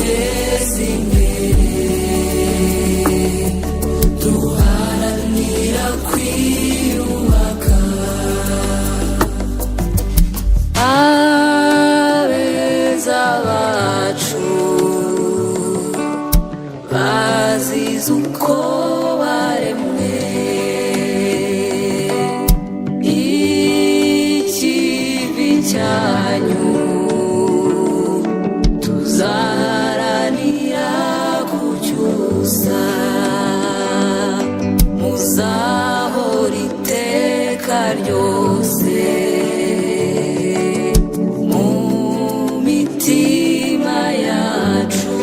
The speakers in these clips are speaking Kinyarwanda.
Turuteze imbere, duharanira kwiyubaka. Abeza bacu bazize uko baremwe, ikivi cyanyu tuzaharanira kucyusa. Muzahora iteka ryose mu mitima yacu,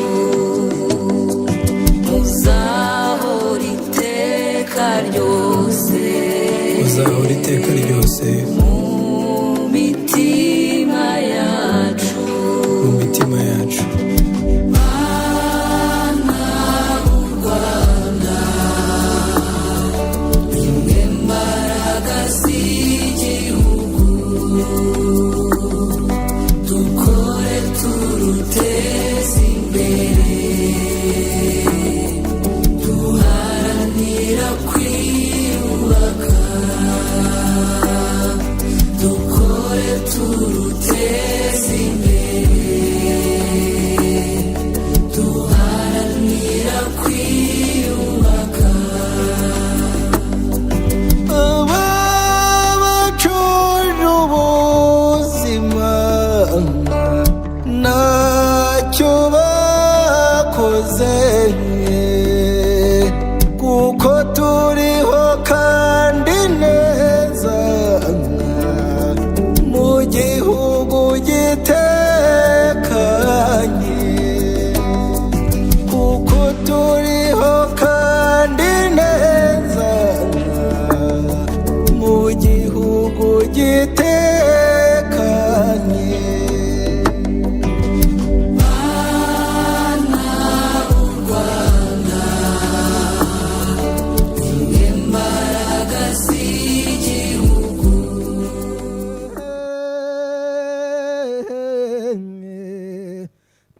muzahora iteka ryose, Uzahora iteka ryose mu mitima yacu, mu mitima yacu. Bana b'u Rwanda, nimwe mbaraga z'igihugu, dukore turuteze imbere, duharanira kwiyubaka, dukore turuteze imbere, duharanira kwiyubaka. Aba bacuje ubuzima ntacyo bakoze, kuko turiho kandi neza mu gihugu gitekanye, kuko turiho kandi neza mu gihugu gitekanye. Bana b'u Rwanda, nimwe mbaraga z'igihugu.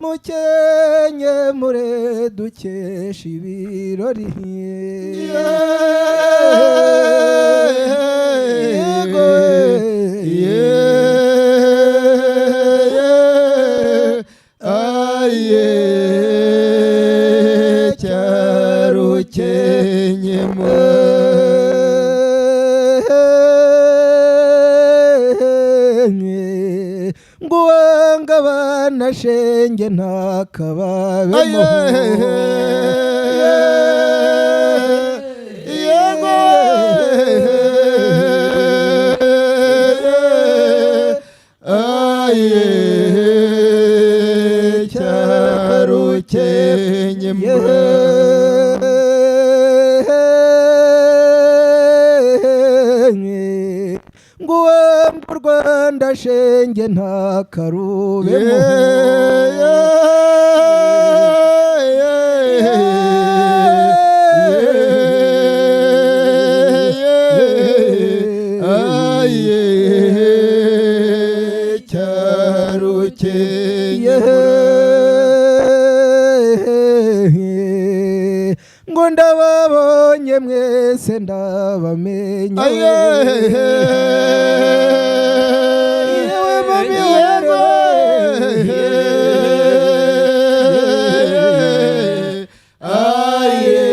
Mukenye mure dukesha ibirori, yego. Aye, cyarukenyemo. Nguwanga abana shenge ntakababemo. Yego, aye, cyarukenyemo. Nguwanga u Rwanda shenge ntakarubemo. Aye, cyarukenyemo. Ngo ndababonye mwese ndabamenye. Yewe mami, yewe. Aye,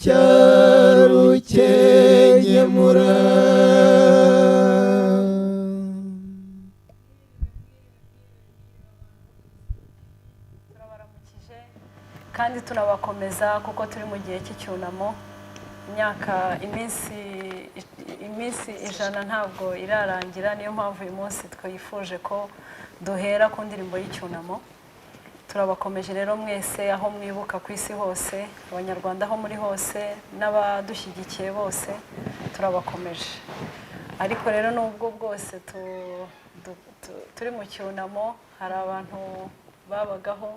cyarukenyemura. Turabaramukije kandi tunabakomeza kuko turi mu gihe cy'icyunamo. Imyaka, iminsi 100 ntabwo irarangira, niyo mpamvu uyu munsi twifuje ko duhera ku ndirimbo y'icyunamo. Turabakomeje rero mwese aho mwibuka ku isi hose, Abanyarwanda aho muri hose n'abadushyigikiye bose, turabakomeje. Ariko rero nubwo bwose turi mu cyunamo, hari abantu babagaho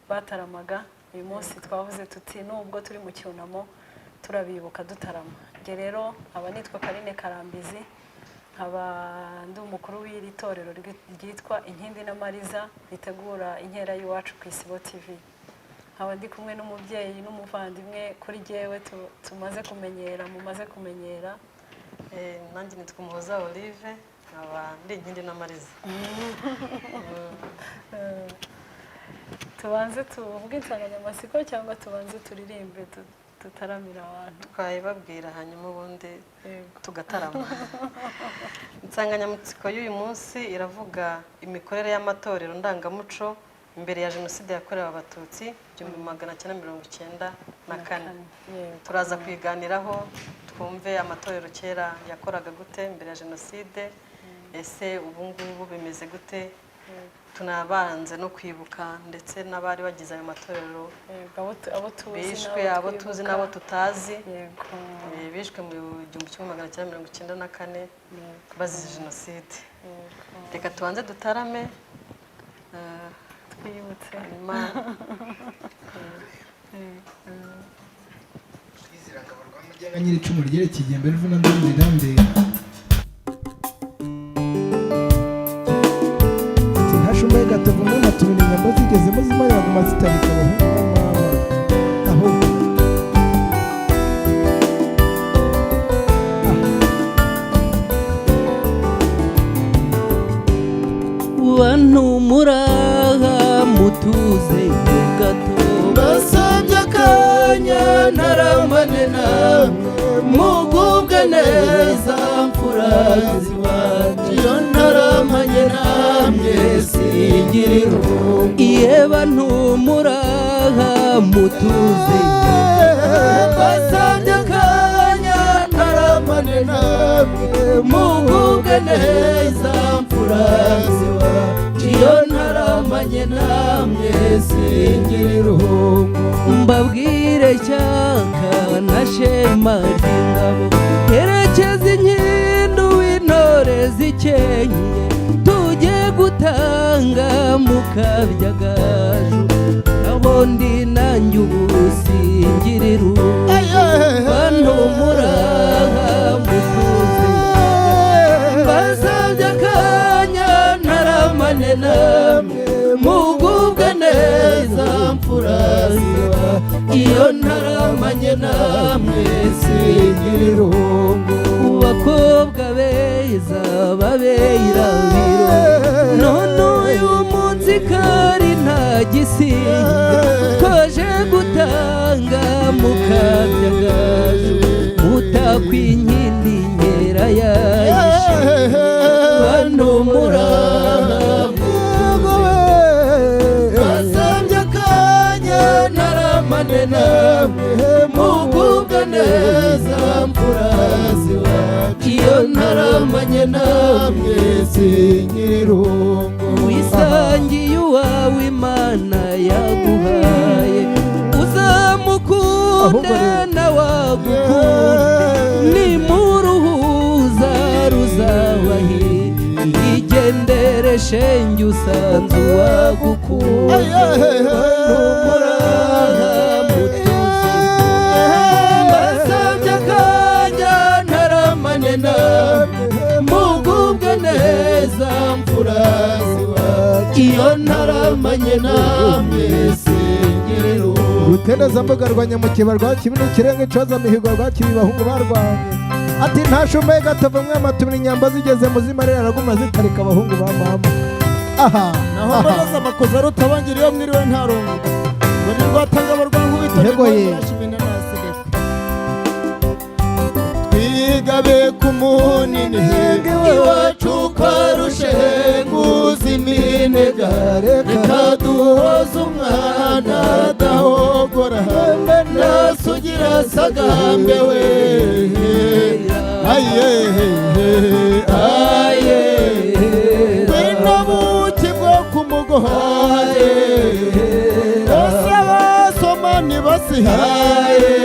bataramaga. Uyu munsi twavuze tuti nubwo turi mu cyunamo turabibuka dutarama. Njye rero aba nitwa Karine Karambizi, Nkaba ndi umukuru w'iri torero ryitwa Inkindi n'Amariza, ritegura inkera y'iwacu ku Isibo TV. Nkaba ndi kumwe n'umubyeyi n'umuvandimwe kuri jyewe tumaze kumenyera, mumaze kumenyera. Nanjye nitwa Umuhoza Olive, nkaba ndi Inkindi n'Amariza. Tubanze tuvuge insanganyamatsiko cyangwa tubanze turirimbe tutaramira abantu? Twayibabwira, hanyuma ubundi Yego. tugatarama. Insanganyamatsiko y'uyu munsi iravuga imikorere y'amatorero ndangamuco mbere ya Jenoside yakorewe Abatutsi 1994. Yego. Turaza kuyiganiraho, twumve amatorero kera yakoraga gute mbere ya Jenoside, ese ubu ngubu bimeze gute, tunabanze no kwibuka ndetse n'abari bagize ayo matorero Yego, abo tuzi bishwe, n'abo abo tuzi twibuka. n'abo tutazi. Yego. Bishwe mu 1994 bazize Jenoside. Yego. Reka tubanze dutarame, twiyibutse. Hanyuma Nyiri icumu ryerekeye igembe rivuna ndoli rirambera. Ati ntashumbaye gatovu mwana tubona inyambo zigezemo zimarira guma zitarika abahungu ba mama ahubwo. Bantu muraha, mutuze gato. Basabye akanya ntaramane namwe, mugubwe neza mfura ziwanje, iyo ntaramanye namwe singira irungu. Iye bantu muraha, mutuze. Basabye akanya ntaramane namwe, mugubwe neza mfura ziwanje, iyo ntaramanye namwe singira irungu. Mbabwire cyaka na shema ry'ingabo, herekeza inkindu w'intore zikenyeye, tujye gutanga mukabyagaju, aho ndi nanjye ubu singira irungu. Bantu muraha, mutuze. Basabye akanya ntaramane namwe, mugubwe neza mfura ziba, iyo ntaramanye namwe singira irungu. Bakobwa beza babera biro, none uyu munsi kari nta gisinga, twaje gutanga mukabyagaju, mutakwinkindi nkera yayishe. Bantu muraha, Basabye akanya ntaramane namwe, mugubwe neza mfura ziwacu, iyo ntaramanye namwe singira irungu. Wisangiye uwawe Imana yaguhaye, uzamukunde nawagukunda, nimuruhuza ruzabahi igendere shenge usanze uwagukunda. Muraha, mutuze. Basabye akanya ntaramane namwe, mugubwe neza mfura ziwacu, iyo ntaramanye namwe singira irungu. Rutendezambuga rwa Nyamukeba rwa Kibino kirenga icoza mihigo rwa Kibi bahungu barwanye. Ati ntashumbaye gatovu mwana tubona inyambo zigeze mu zimarira araguma zitarika abahungu ba mama. Aha. Naho mbabaza amakosa rutabangira, iyo mwiriwe ntarungu ngo ni rwatangabo rwa nkubito. Yego ye. Twigabe ku munini iwacu kwa Rushenguzi iminega, reka duhoze umwana adahogora, nasugira sagambe we, aye aye, ngwino buki bwo ku mugohaye, bose abasoma ntibasihaye,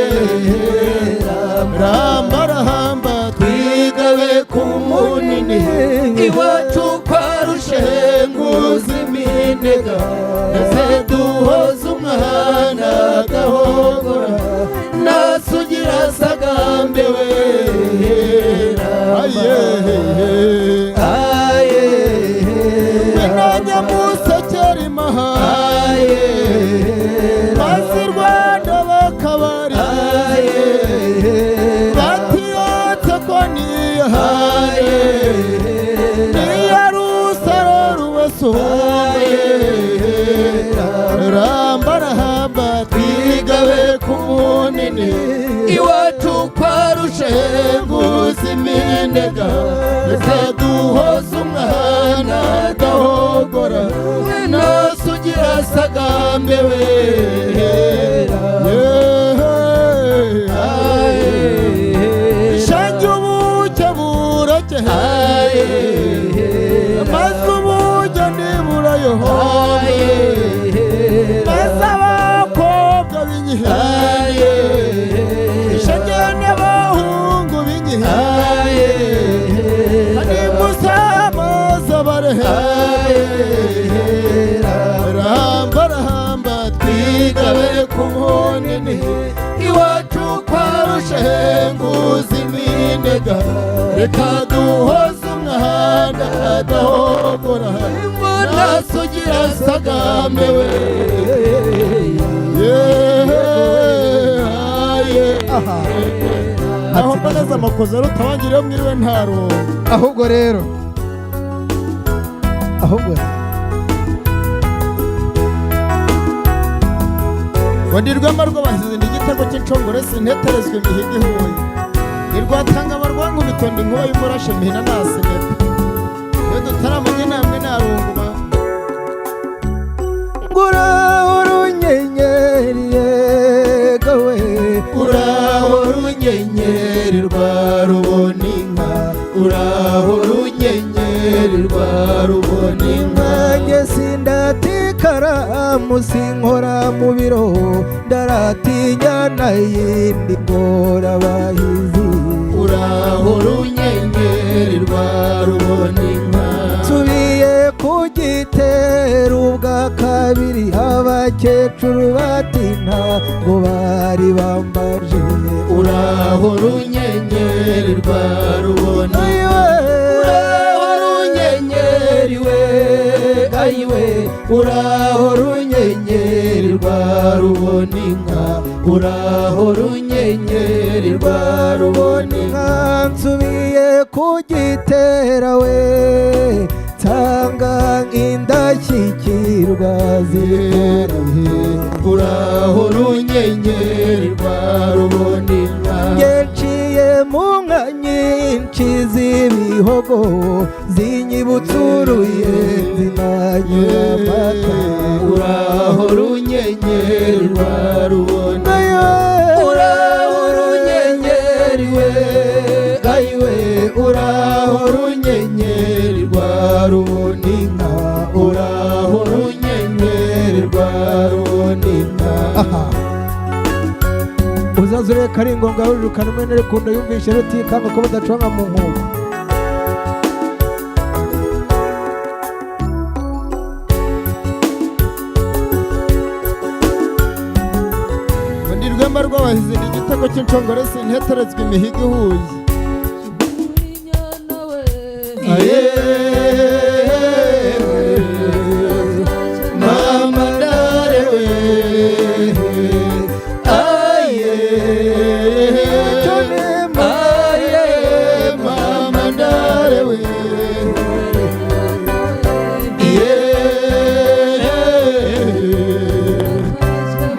ramba ramba twigabe ku munini iwacu kwa Rushenguzi iminega, ese duhoze umwana agahogora, nasugira sagambe we, aye. iminega, reka duhoze umwana adahogora, nasugira sagambe we. Shange ubuke burake, maze ubugeni burayohoye, maze abakobwa b'inyihaye, shange n'abahungu b'inyihaye, kandi musamaza barehe. Ramba ramba twigabe ku munini, iwacu kwa Rushenguzi iminega, reka duhoze umwana adahogora, nasugira sagambe we. Aho mboneza amakosa rutabangira iyo mwiriwe ntarungu. Ahubwo rero, ahubwo Ngo ndi rwema rw'abahizi, ndi igitego cy'inshongore, sinteterezwa imihigo ihuye, ni rwatanga abarwangu bitonda inkuba y'umurashe, mihina nasineta iyo dutaramanye namwe narunguma. Nguraho runyenyeri yegawe, Uraho runyenyeri rwa rubona inka, uraho runyenyeri rwa rubona inka. Nanjye sindatikaramu, sinkora mu biro, ndaratinya nayindi ngorabahizi. Uraho runyenyeri rwa rubona inka. Nsubiye ku gitero ubwa kabiri, abakecuru bati ntabwo bari bambaje. Uraho runyenyeri rwa rubona Ayiwe. Uraho runyenyeri we, ayiwe, uraho runyenyeri rwa rubona inka, uraho runyenyeri rwa rubona inka. Nsubiye ku gitera we, nsanga indashyikirwa zitorohe. Uraho runyenyeri rwa rubona inka. Nge mu nka nyinshi z'ibihogo, zinyibutsa uruyenzi nanyura amata. Uraho runyenyeri rwa rubona. Uraho runyenyeri we, ayiwe, Uraho runyenyeri rwa rubona inka, uraho runyenyeri rwa rubona inka. Uzaze urebe ari ngombwa rurukana umwene rukundo yumvishe rutikanga ko badacuranga mu nkuko. Ngo ndi rwema rw'abahizi, ndi igitego cy'inshongore, sinteterezwa imihigo ihuye. Aye, mama ndarewe, aye, aye, mama ndarewe, ye,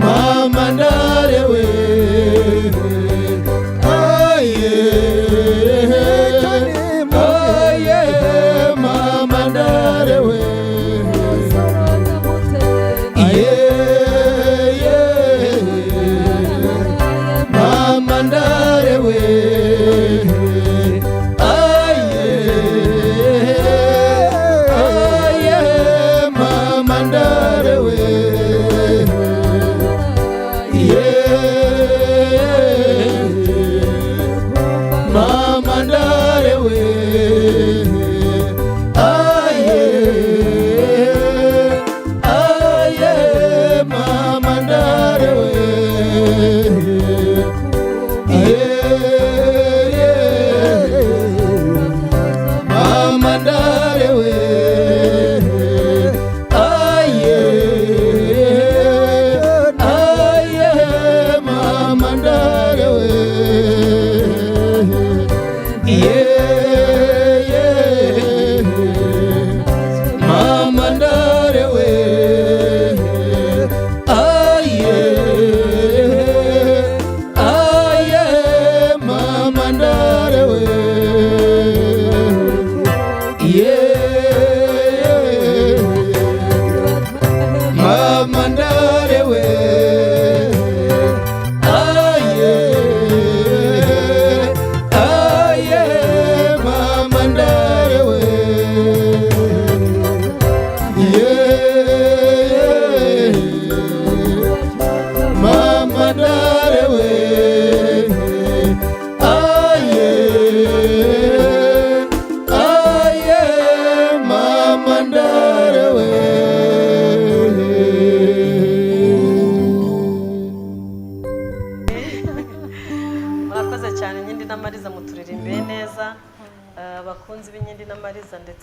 mama ndarewe, aye.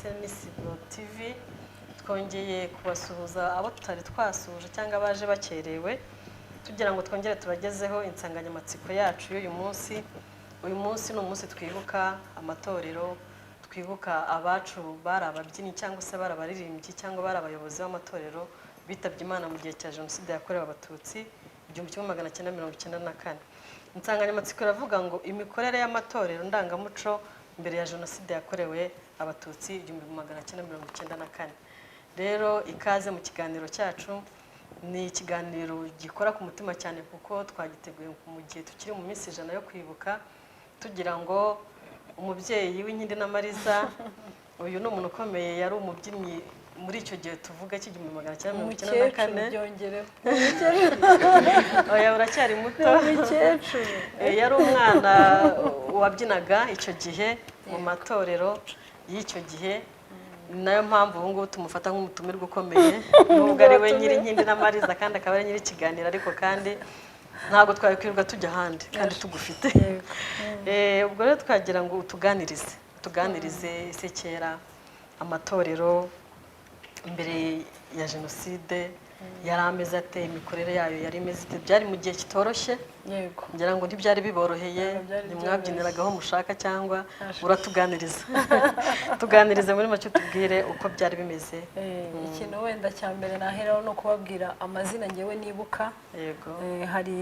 ndetse n'Isibo TV. Twongeye kubasuhuza abo tutari twasuhuje cyangwa abaje bakerewe, tugira ngo twongere tubagezeho insanganyamatsiko yacu y'uyu munsi. Uyu munsi ni umunsi twibuka amatorero, twibuka abacu bari ababyinnyi cyangwa se bari abaririmbyi cyangwa bari abayobozi b'amatorero bitabye Imana mu gihe cya Jenoside yakorewe Abatutsi 1994. Insanganyamatsiko iravuga ngo imikorere y'amatorero ndangamuco mbere ya Jenoside yakorewe Abatutsi 1994. Rero ikaze mu kiganiro cyacu. Ni ikiganiro gikora ku mutima cyane kuko twagiteguye mu gihe tukiri mu minsi 100 yo kwibuka, tugira ngo umubyeyi w'Inkindi n'Amariza, uyu ni umuntu ukomeye, yari umubyinnyi muri icyo gihe tuvuga cy'igihumbi 994. Byongereho. Oya, uracyari muto. Umukecuru. Yari umwana wabyinaga icyo gihe mu matorero y'icyo gihe. Ni nayo mpamvu ubu ngubu tumufata nk'umutumirwa ukomeye, nubwo ari we nyiri Inkindi n'Amariza kandi akaba ari nyiri ikiganiro, ariko kandi ntabwo twakwirirwa tujya ahandi kandi tugufite. Ubwo rero twagira ngo utuganirize ese kera amatorero mbere ya jenoside yari ameze ate, imikorere yayo yari imeze ite? Byari mu gihe kitoroshye. Yego. Ngira ngo ntibyari biboroheye. Ntabwo byari. Ntimwabyiniraga aho mushaka cyangwa uratuganiriza, tuganirize muri make utubwire uko byari bimeze. Ikintu wenda cya mbere naheraho ni ukubabwira amazina ngewe nibuka. Yego. Hari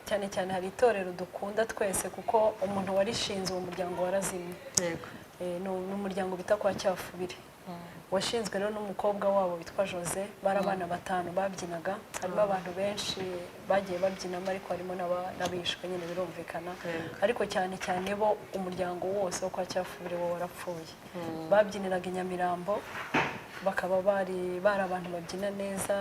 cyane cyane hari itorero dukunda twese kuko umuntu warishinze uwo muryango warazimye. Yego. Ni umuryango bita kwa Cyafubire, washinzwe rero n'umukobwa wabo witwa Jose. Bari abana batanu babyinaga, harimo abantu benshi bagiye babyinamo, ariko harimo n'abishwe nyine, birumvikana. Ariko cyane cyane bo umuryango wose wo kwa Cyafubire wo warapfuye. Babyiniraga i Nyamirambo, bakaba bari abantu babyina neza,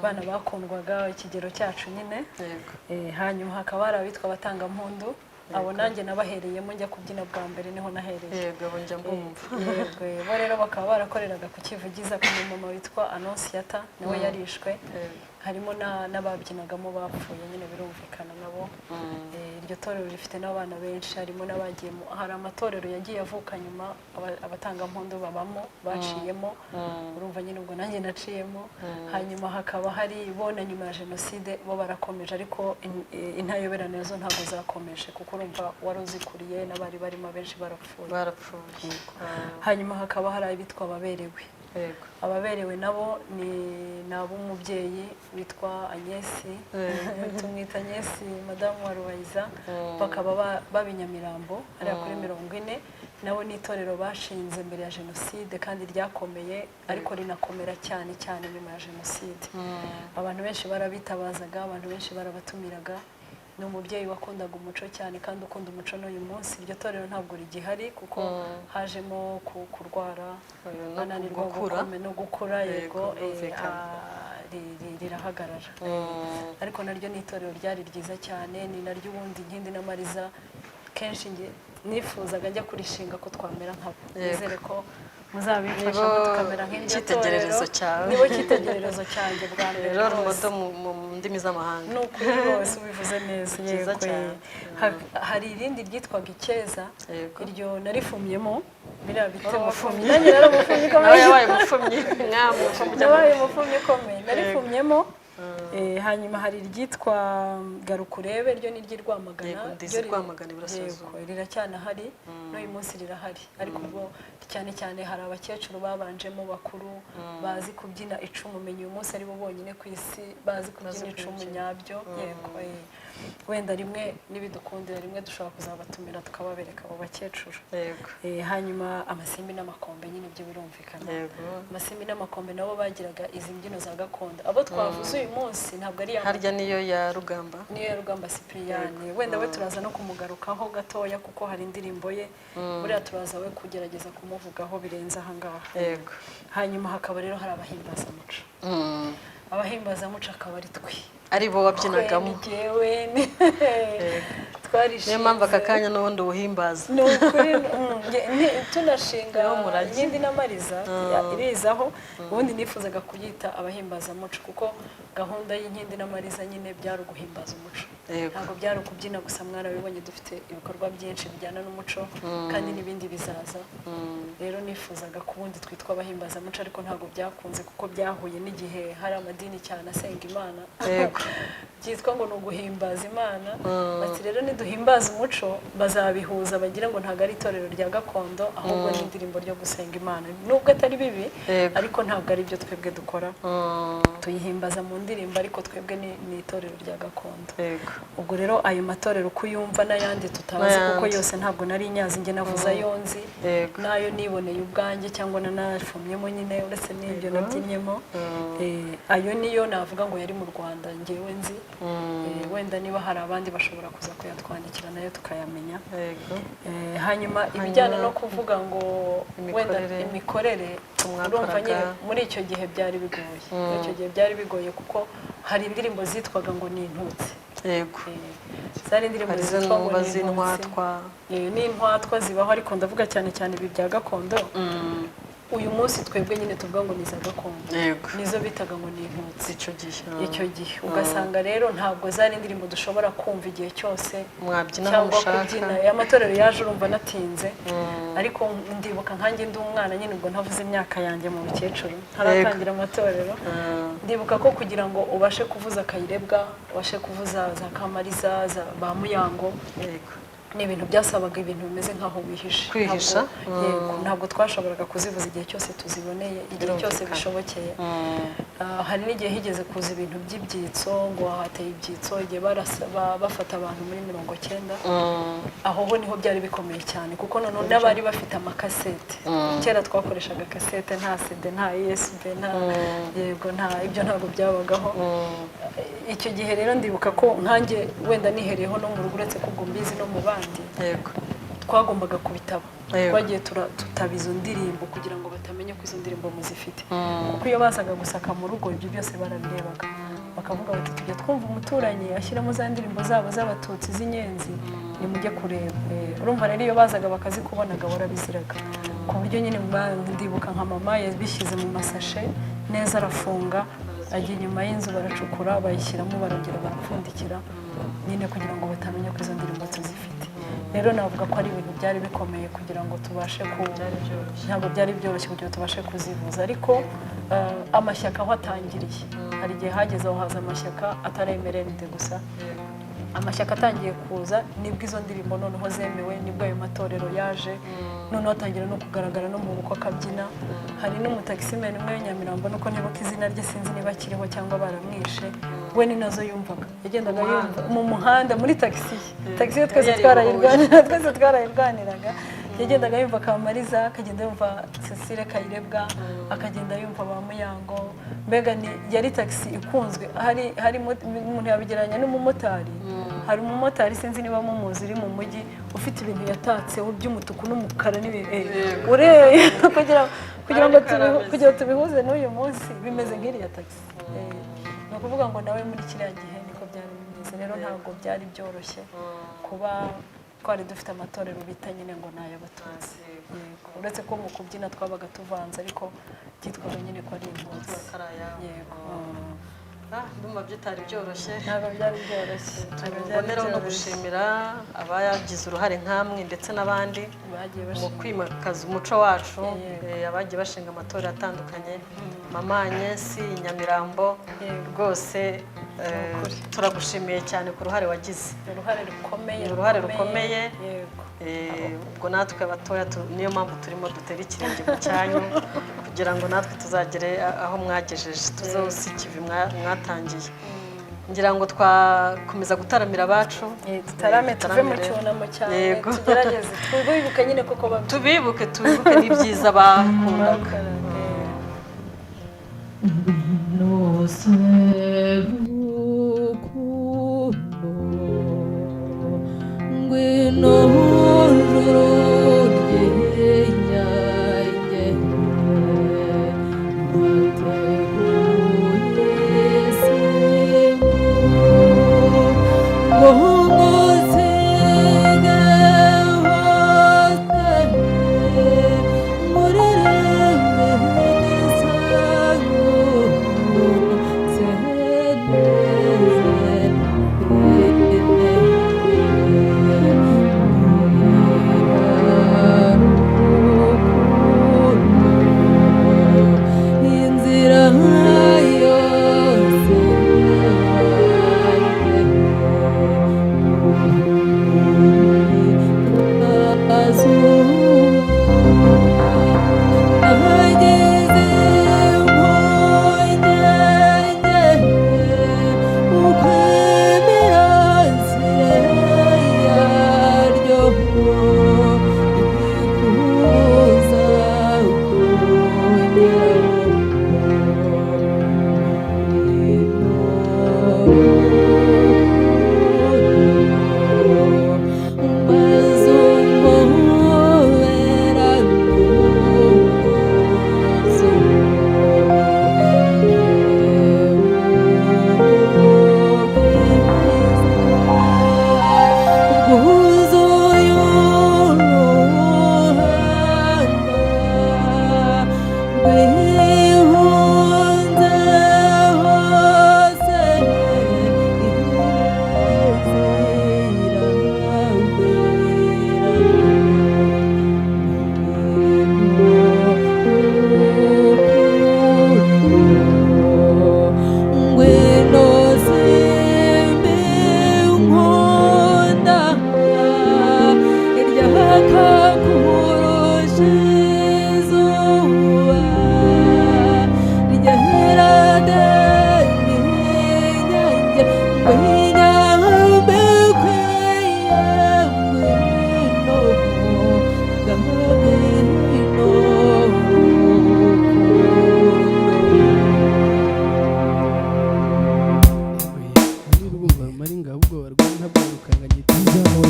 bana bakundwaga ikigero cyacu nyine. Yego. Hanyuma hakaba hari abitwa abatangampundu. Abo nanjye nabahereyemo njya kubyina bwa mbere, niho nahereye. Yego, abo njya mbumva. Yego, bo rero bakaba barakoreraga ku Kivugiza ku mumama witwa Anonsiyata, nawe yarishwe. Harimo n'ababyinagamo bapfuye nyine, birumvikana nabo. Iryo torero rifite n'abana benshi, harimo n'abagiye hari amatorero yagiye avuka nyuma, abatangampundu babamo baciyemo, urumva nyine ubwo nanjye naciyemo. Hanyuma hakaba hari bo na nyuma ya jenoside bo barakomeje, ariko intayoberane zo ntabwo zakomeje kuko urumva wari uzikuriye n'abari barimo abenshi barapfuye. Barapfuye. Hanyuma hakaba hari abitwa ababerewe. Yego. Ababerewe nabo ni ab'umubyeyi witwa Agnès, tumwita Agnès madamu wa Rubayiza, bakaba baba i Nyamirambo hariya kuri 40. Nabo ni itorero bashinze mbere ya jenoside kandi ryakomeye, ariko rinakomera cyane cyane nyuma ya jenoside. Abantu benshi barabitabazaga, abantu benshi barabatumiraga. Ni umubyeyi wakundaga umuco cyane kandi ukunda umuco n'uyu munsi. Iryo torero ntabwo rigihari kuko hajemo kurwara, No ananirwa gukura. no gukura. Yego, Yego, birumvikana. rirahagarara, ariko naryo ni itorero ryari ryiza cyane. Ni naryo ubundi Inkindi n'Amariza kenshi nge nifuzaga njya kurishinga ko twamera nkabo. Nizere ko muzabimfashamo Nibo tukamera nk'iryo cyitegererezo torero. cyawe. Nibo cyitegererezo cyanjye bwa mbere Role rwose. model mu ndimi z'amahanga. Ni ukuri rwose ubivuze neza. Byiza Yego. cyane. Hari irindi ryitwaga Icyeza. Yego. Iryo narifumyemo biriya bitego. Umufumyi. Nanjye nari umufumyi Nawe ukomeye. yabaye umufumyi mwami umufumyi. Nabaye umufumyi ukomeye, narifumyemo. Hanyuma hari iryitwa Garukurebe, ryo ni iry'i Rwamagana. Yego, ndizi Ryo Rwamagana, Iburasirazuba. Yego, riracyanahari n'uyu munsi rirahari, ariko ubwo cyane cyane hari abakecuru babanjemo bakuru bazi kubyina icumu. Menya uyu munsi ari bo bonyine ku isi bazi kubyina icumu nyabyo. Yego, wenda rimwe nibidukundira rimwe dushobora kuzabatumira tukababereka abo bakecuru. Yego. Hanyuma amasimbi n'amakombe nyine ibyo birumvikana. Yego. Amasimbi n'amakombe nabo bagiraga izi mbyino za gakondo. Abo twavuze uyu munsi ntabwo ari ya Harya niyo ya Rugamba. Niyo ya Rugamba Sipiriyani. Wenda we turaza no kumugarukaho gatoya kuko hari indirimbo ye, buriya turaza we kugerageza kumuvugaho birenze ahangaha. Yego. Hanyuma hakaba rero hari abahimbazamuco. Abahimbazamuco akaba ari twe. Ari bo wabyinagamo. Twe ni jyewe, twarishinze. Niyo mpamvu aka kanya n'ubundi ubuhimbaza. Ni ukuri, tunashinga Niwo murage. Inkindi n'Amariza irizaho, ubundi nifuzaga kuyita abahimbazamuco kuko gahunda y'Inkindi n'Amariza nyine byari uguhimbaza umuco. Ntabwo byari ukubyina gusa, mwarabibonye, dufite ibikorwa byinshi bijyana n'umuco kandi n'ibindi bizaza. Rero nifuzaga ko ubundi twitwa abahimbazamuco, ariko ntabwo byakunze kuko byahuye n'igihe hari amadini cyane asenga Imana, byitwa ngo ni uguhimbaza Imana. Bati rero niduhimbaza umuco bazabihuza, bagira ngo ntabwo ari itorero rya gakondo, ahubwo ni indirimbo ryo gusenga Imana, nubwo atari bibi, ariko ntabwo ari byo twebwe dukora. Tuyihimbaza mu ndirimbo, ariko twebwe ni itorero rya gakondo. Ubwo rero ayo matorero uko uyumva n'ayandi tutazi, kuko yose ntabwo nari nyazi, njye navuze ayo nzi n'ayo niboneye ubwanjye cyangwa nanafumyemo nyine, uretse n'ibyo nabyinnyemo. Ayo niyo navuga ngo yari mu Rwanda ngewe nzi. Wenda niba hari abandi bashobora kuza kuyatwandikira nayo tukayamenya. Hanyuma ibijyana no kuvuga ngo wenda imikorere, urumva nyine muri icyo gihe byari bigoye. Muri icyo gihe byari bigoye kuko hari indirimbo zitwaga ngo ni intutsi. Zari indirimbo zitwa ngo ni intwatwa. N'intwatwa zibaho, ariko ndavuga cyane cyane ibi bya gakondo. Uyu munsi twebwe nyine tuvuga ngo ni iza gakondo, nizo bitaga ngo ni intutsi icyo gihe. Ugasanga rero ntabwo zari indirimbo dushobora kumva igihe cyose cyangwa kubyina. Amatorero yaje urumva natinze, ariko ndibuka nkanjye ndi umwana nyine, ubwo ntavuze imyaka yanjye mu bukecuru ntaratangira amatorero. Ndibuka ko kugira ngo ubashe kuvuza Kayirebwa, ubashe kuvuza za Kamariza, za ba Muyango, ni ibintu byasabaga ibintu bimeze nk'aho wihishe. Ntabwo twashoboraga kuzivuza igihe cyose tuziboneye, igihe cyose bishobokeye. Hari n'igihe higeze kuza ibintu by'ibyitso, ngo hateye ibyitso igihe bafata abantu muri 90. Aho ho niho byari bikomeye cyane, kuko noneho n'abari bafite amakasete, kera twakoreshaga kasete, nta CD, nta USB, nta yego, nta ibyo ntabwo byabagaho icyo gihe. Rero ndibuka ko nkanjye wenda nihereyeho no mu rugo, uretse ko ubwo mbizi no mu bandi, twagombaga kubitaba, twagiye tutaba izo ndirimbo kugira ngo batamenya ko izo ndirimbo muzifite, kuko iyo bazaga gusaka mu rugo ibyo byose barabirebaga, bakavuga bati tujya twumva umuturanyi ashyiramo za ndirimbo zabo z'abatutsi z'inyenzi, nimujye kureba. Urumva rero iyo bazaga bakazikubonaga warabiziraga, ku buryo nyine ndibuka nka mama yabishyize mu masashe neza arafunga, ajya inyuma y'inzu baracukura bayishyiramo, barongera barapfundikira nyine kugira ngo batamenya ko izo ndirimbo tuzifite. Rero navuga ko ari ibintu byari bikomeye kugira ngo tubashe ku, ntabwo byari byoroshye kugira ngo tubashe kuzivuza. Ariko amashyaka aho atangiriye, hari igihe hageze aho haza amashyaka atari MRND gusa, amashyaka atangiye kuza nibwo izo ndirimbo noneho zemewe, nibwo ayo matorero yaje, noneho atangira no kugaragara no mu bukwe akabyina. Hari n'umutakisimeni umwe w'inyamirambo, nuko nibuka izina rye sinzi niba akiriho cyangwa baramwishe, we ni nazo yumvaga, yagendaga yumva mu muhanda muri taxi. Taxi twese twarayirwaniraga. Yagendaga yumva Kamariza, akagenda yumva Cecile Kayirebwa, akagenda yumva ba Muyango. Mbega ni yari taxi ikunzwe. Hari umuntu yabigereranya n'umumotari. Hari umumotari sinzi niba mumuzi uri mu mujyi ufite ibintu yatatseho by'umutuku n'umukara ureye kugira ngo tubihuze n'uyu munsi bimeze nk'iriya taxi. Ni ukuvuga ngo nawe muri kiriya gihe niko byari bimeze. Rero ntabwo byari byoroshye kuba twari dufite amatorero bita nyine ngo ni ay'abatutsi, uretse ko mu kubyina twabaga tuvanze, ariko byitwaga nyine ko ari impunzi. Yego. Ndumva byitari byoroshye. Ntabwo byari byoroshye. Tuboneraho no gushimira abagize uruhare nk'amwe ndetse n'abandi mu kwimakaza umuco wacu, abagiye bashinga amatorero atandukanye, Mama Agnes Nyamirambo, rwose turagushimiye cyane ku ruhare wagize. Uruhare rukomeye. Ubwo natwe abatoya niyo mpamvu turimo dutera ikirenge mu cyanyu kugira ngo natwe tuzagere aho mwagejeje, tuzose ikivi mwatangiye. Ngira ngo twakomeza gutaramira abacu, tutarame tuve mu cyunamo cyane, tugerageze tubibuke nyine kuko tubibuke n'ibyiza bakundaga. Thank you.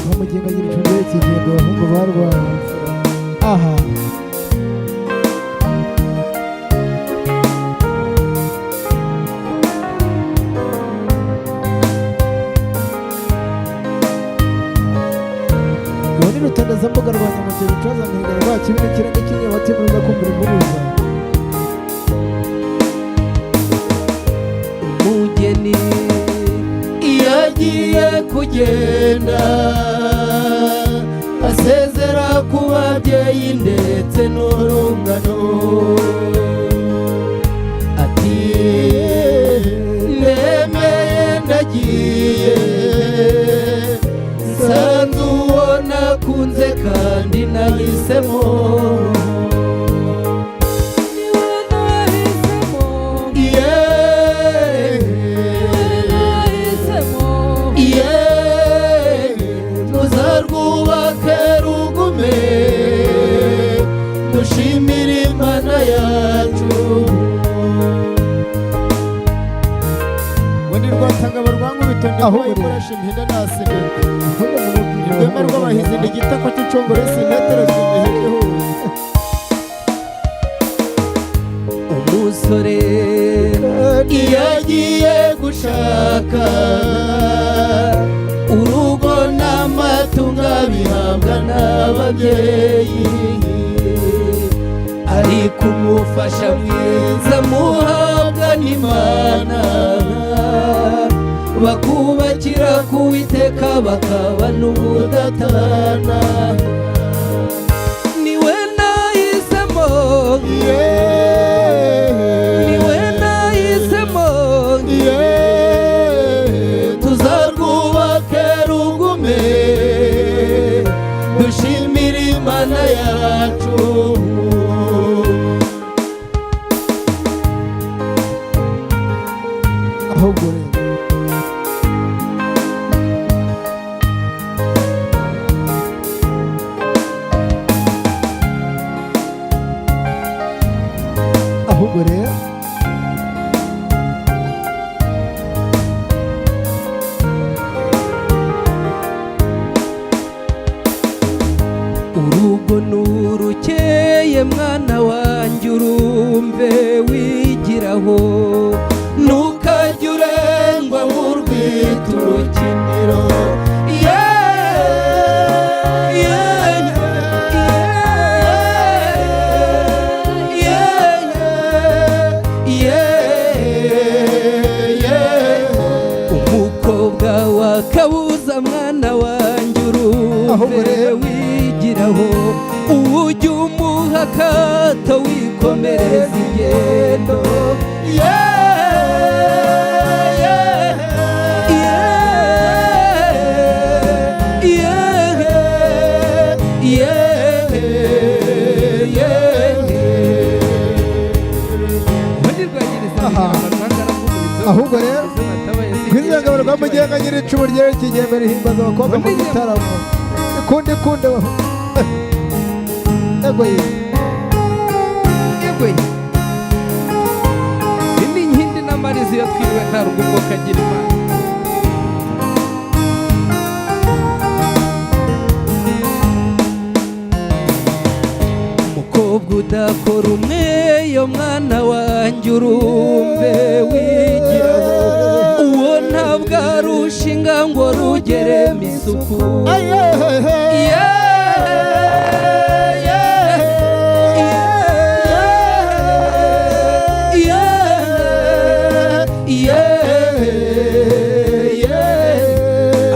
Rwamugenga nyir'icumbi y'ikigendo abahungu barwanye aha. Ubu ni rutendezambuga rwa Nyamukeba icoza mihigo rwa kibiri ikirenga cy'inyabatima rugakumbura impuruza. Umugeni iyo agiye kugenda asezera ku babyeyi ndetse n'urungano, ati ndemeye ndagiye nsanze uwo nakunze kandi nahisemo. Tuzarwubake rugume dushimire Imana yacu. Ubundi rwatangaba rwankubito ndi Ahubwo kuba ikoresha impinda nasineka. Ubundi mubwira Rwema rw'abahizi ndi igitako cy'inshongore sinteterezwa imihigo ihuye. Umusore iyo agiye gushaka urugo n'amatungo bihabwa n'ababyeyi, ariko umufasha mwiza muhabwa n'Imana, bakubakira ku Uwiteka bakaba n'ubudatana. Niwe nahisemo, niwe nahisemo, tuzarwubake rugume dushimire Imana yacu. Ahubwo rero ahubwo rero Urugo nurukeye mwana wanjye urumve wigiraho, ntukajye urengwa nk'urwita urukiniro. Umukobwa wa Kabuza mwana wanjye Ahubwo urumve rero. wigiraho, ujye umuha akato wikomereza ingendo. Aha. Ahubwo rero Rwizangabo rwamugenga nyir'icumu ry'ikigendo rihimbaza abakobwa mu gitaramo. Ikunde ikunde ego ye. Yewe, izi ni inkindi n'amariza iyo twiriwe nta rugo ubwo kagira Imana. Udakora umweyo mwana wanjye urumve wigiraho, uwo ntabwo arushinga ngo rugeremo isuku.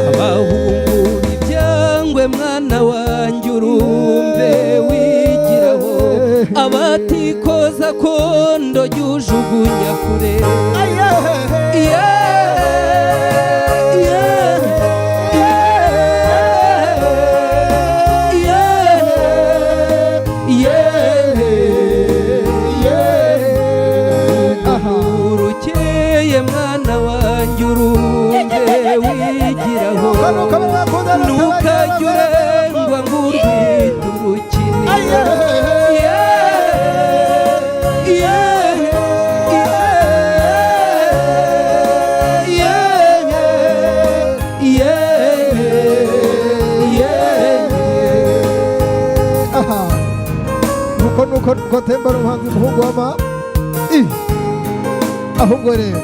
Abahungu ibyangwe mwana wanjye urumve wigiraho, abatikoza kondo jya ujugunya kure. Urukeye mwana wanjye urumve wigiraho, ntukajye urengwa ngo urwite urukiniro. Aha, nuko nuko nuko tembera umuhanzi muhungu wa ma i ahubwo rero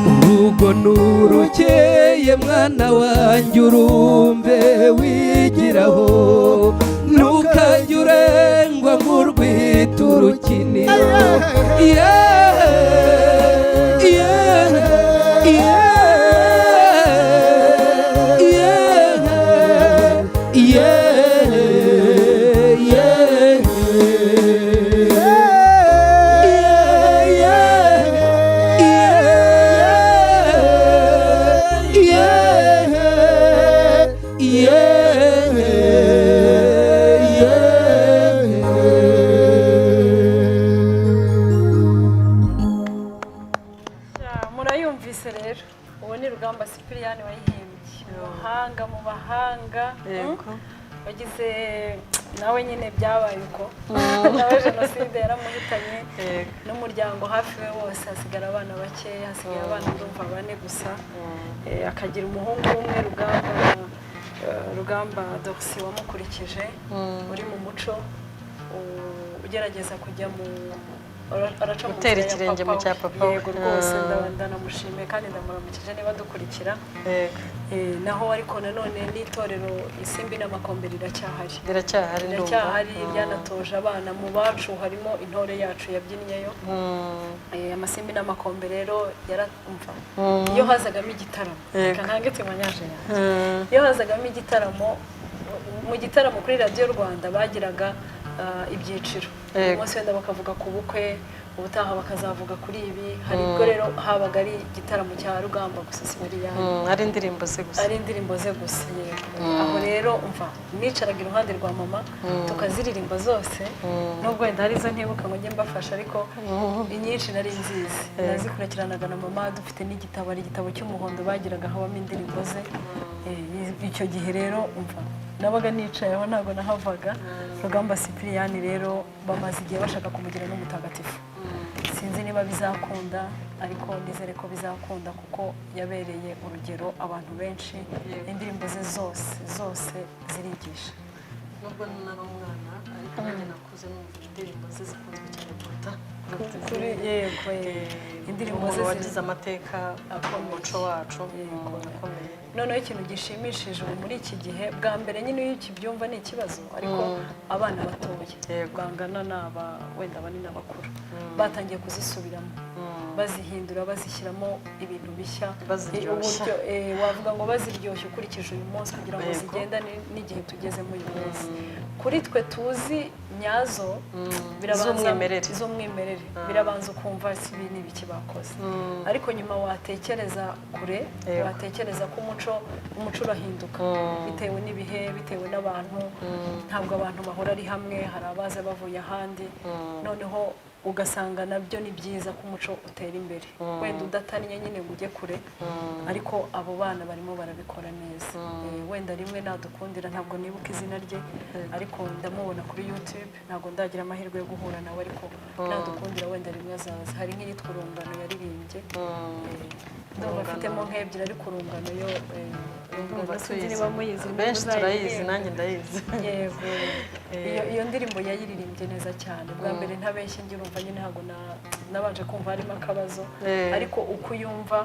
Urugo nurukeye mwana wanjye urumve wigiraho, ntukajye urengwa ngo urwite urukiniro. Ya, murayumvise rero, uwo ni Rugamba Sipiriyani wayihimbye, umuhanga mu bahanga. Yego. Wagize nawe nyine byabaye uko, nawe jenoside yaramuhitanye Yego. n'umuryango hafi we wose, hasigara abana bakeya, hasigaye abana ndumva bane gusa. Akagira umuhungu umwe Rugamba, Rugamba Doxy wamukurikije, uri mu muco, ugerageza kujya mu araca mu Gutera nzira ya ikirenge mu papa cya we. papa we. Yego rwose, ndanamushimiye kandi ndamuramukije niba dukurikira. Yego. Naho ariko nanone n'itorero Isimbi n'Amakombe riracyahari. Riracyahari ndumva. Riracyahari, ryanatoje abana mu bacu, harimo intore yacu yabyinyeyo. Amasimbi n'Amakombe rero yaramva iyo hazagamo igitaramo. Yego. Reka ntange témoignage yanjye. Iyo hazagamo igitaramo, mu gitaramo kuri Radiyo Rwanda bagiraga ibyiciro. Yego. Uyu munsi wenda bakavuga ku bukwe, ubutaha bakazavuga kuri ibi. Hari ubwo rero habaga ari igitaramo cya Rugamba gusa Sipiriyani, Ari indirimbo ze gusa. Ari indirimbo ze gusa, yego. Aho rero umva nicaraga iruhande rwa mama tukaziririmba zose, nubwo wenda hari izo ntibuka ngo njye mbafasha, ariko inyinshi nari nzizi, nazikurikiranaga na mama, dufite n'igitabo, hari igitabo cy'umuhondo bagiraga habamo indirimbo ze. Icyo gihe rero umva nabaga nicaye aho, ntabwo nahavaga. Rugamba Sipiriyani rero bamaze igihe bashaka kumugira n'umutagatifu, sinzi niba bizakunda, ariko nizere ko bizakunda kuko yabereye urugero abantu benshi. Indirimbo ze zose zose zirigisha. Nubwo nari umwana, ariko nanjye nakuze numva indirimbo ze zikunzwe cyane kuruta Kuri yego, indirimbo ze umuntu wagize amateka mu muco wacu. Yego. Akomeye. Noneho ikintu gishimishije ubu muri iki gihe, bwa mbere nyine iyo ukibyumva ni ikibazo, ariko abana batoya bangana n'aba wenda banini, abakuru batangiye kuzisubiramo, bazihindura, bazishyiramo ibintu bishya. Baziryoshya. Uburyo wavuga ngo baziryoshye ukurikije uyu munsi kugira ngo zigendane n'igihe tugezemo uyu munsi. Kuri twe tuzi nyazo birabanza Z'umwimerere. Z'umwimerere birabanza ukumva si ibi ni ibiki bakoze, ariko nyuma watekereza kure, watekereza ko umuco urahinduka bitewe n'ibihe, bitewe n'abantu. Ntabwo abantu bahora ari hamwe, hari abaza bavuye ahandi. Noneho Ugasanga nabyo ni byiza ko umuco utera imbere, wenda udatannye nyine ngo ujye kure, ariko abo bana barimo barabikora neza. Wenda rimwe nadukundira, ntabwo nibuka izina rye, ariko ndamubona kuri YouTube, ntabwo ndagira amahirwe yo guhura nawe, ariko nadukundira wenda rimwe azaza. Hari nk'iyitwa Urungano yaririmbye. Ndumva afitemo nk'ebyiri, ariko Urungano yo, Ndumva Urungano sinzi tuyizi. niba muyizi. Benshi turayizi. Muzayiririmbe. Nanjye ndayizi. Yego, iyo ndirimbo yayiririmbye neza cyane. Bwa mbere ntabeshye, njye urumva nyine ntabwo nabanje kumva harimo akabazo, ariko uko uyumva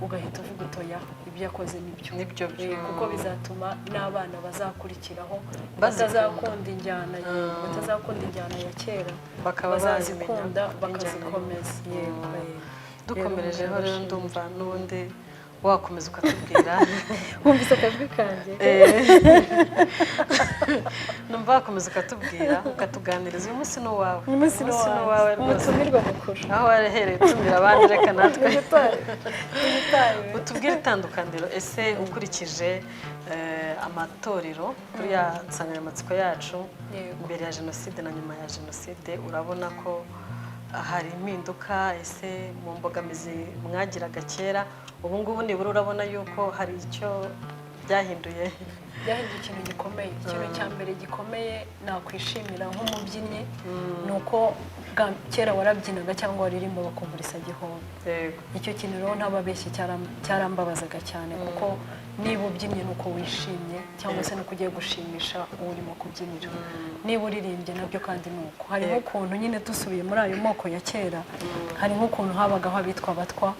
ugahita uvuga utoya, ibyo yakoze nibyo. Nibyo byo. Kuko bizatuma n'abana bazakurikiraho Bazikunda. batazakunda injyana, yego, batazakunda injyana ya kera, Bakaba bazazikunda, bazimenya bakazikomeza, yego. Dukomerejeho Rero rero, ndumva n'ubundi wakomeza ukatubwira. Wumvise akajwi kanjye? Numva wakomeza ukatubwira, ukatuganiriza. Uyu munsi ni uwawe. Umunsi ni uwawe, rwose. Umutumirwa mukuru. Aho wahereye utumira abandi, reka natwe utubwire itandukaniro. Ese ukurikije amatorero kuri ya nsanganyamatsiko yacu, mbere ya jenoside na nyuma ya jenoside, urabona ko hari impinduka? Ese mu mbogamizi mwagiraga kera, ubu ngubu nibura urabona yuko hari icyo byahinduye? Byahinduye ikintu gikomeye. Ikintu cya mbere gikomeye nakwishimira nk'umubyinnyi ni uko kera warabyinaga cyangwa waririmba bakumva urisa gihombo. Icyo kintu rero ntababeshye, cyarambabazaga cyane, kuko niba ubyinnye ni uko wishimye, cyangwa se nuko ugiye gushimisha uwo urimo kubyinira. Niba uririmbye nabyo kandi ni uko. Hari nk'ukuntu nyine dusubiye muri ayo moko ya kera, hari nk'ukuntu habagaho abitwa abatwa,